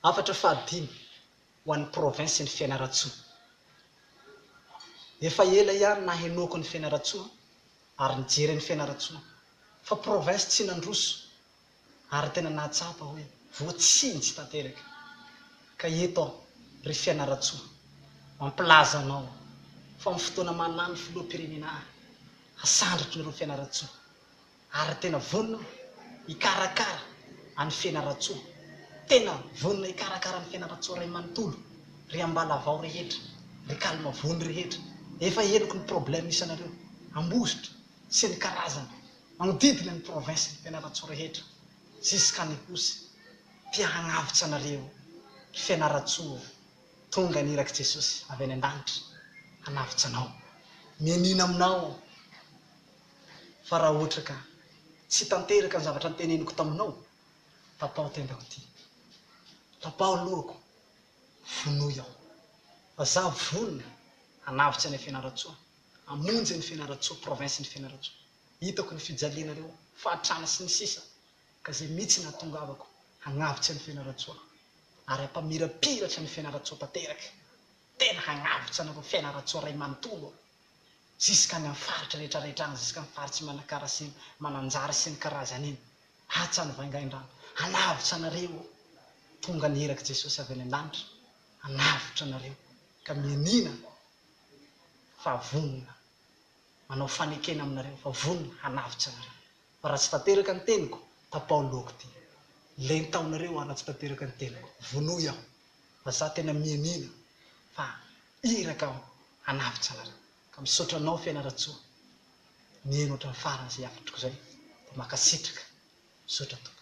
Hafatra fahadimy ho an'ny province ny Fianarantsoa. Efa ela ihany nahenoako an'i Fianarantsoa ary nijery an'i Fianarantsoa fa province tsy nandroso ary tena nahatsapa hoe voatsinjy tanteraka. Ka eto aho ry Fianarantsoa mampilaza anao fa amin'ny fotoana mahalany filoham-pirenena ahy hasandratro nareo Fianarantsoa. Ary tena vonona aho hikarakara an'i Fianarantsoa. Tena vonona hikarakara an'i Fianarantsoa ray manontolo, ry Ambalavao rehetra, ry Kalmavony rehetra. Efa henoko ny problème misy anareo, Ambositra sy ny karazany, manodidina ny province ny Fianarantsoa rehetra, jusqu'an'Ihosy. Te hagnavotra anareo ry Fianarantsoa ô. Tonga ny irak'i Jesosy avy any an-danitra hanavotra anao. Mianiana aminao aho. Fa raha ohatra ka tsy tanteraka ny zavatra noteneniko taminao, tapaho tendako ity, tapaho lohako, vonoy aho. Fa za vonona hanavotsy an'i Fianarantsoa, hamonjy an'i Fianarantsoa, province-n'i Fianarantsoa. Hitako ny fijalianareo, fahatrana sy ny sisa Ka zay mihitsy nahatongavako hagnavotsy an'i Fianarantsoa ary hampamirapiratra an'i Fianarantsoa tanteraka. Tena hagnavotsy anareo Fianarantsoa ray manontolo aho. Ziska any amin'ny faritra rehetra rehetra any, ziska amin'ny faritsy Manakara sy Mananjary sy ny karazany iny, atsy any Vangaindrano, hanavotra anareo aho. Tonga ny irak'i Jesosy avy any an-danitra hanavotra anareo, ka mianiana fa vonona, manao fanekena aminareo fa vonona hanavotra anareo. Fa raha tsy tanteraka ny teniko, tapaho lohako ity. Lentaonareo aho raha tsy tanteraka ny teniko, vonoy aho. Fa za tena mianiana fa iraka aho hanavotra anareo. Ka misaotra anao Fianarantsoa niheno hatramin'ny farany izay hafatriko izay dia mankasitraka. Misaotra tompoko.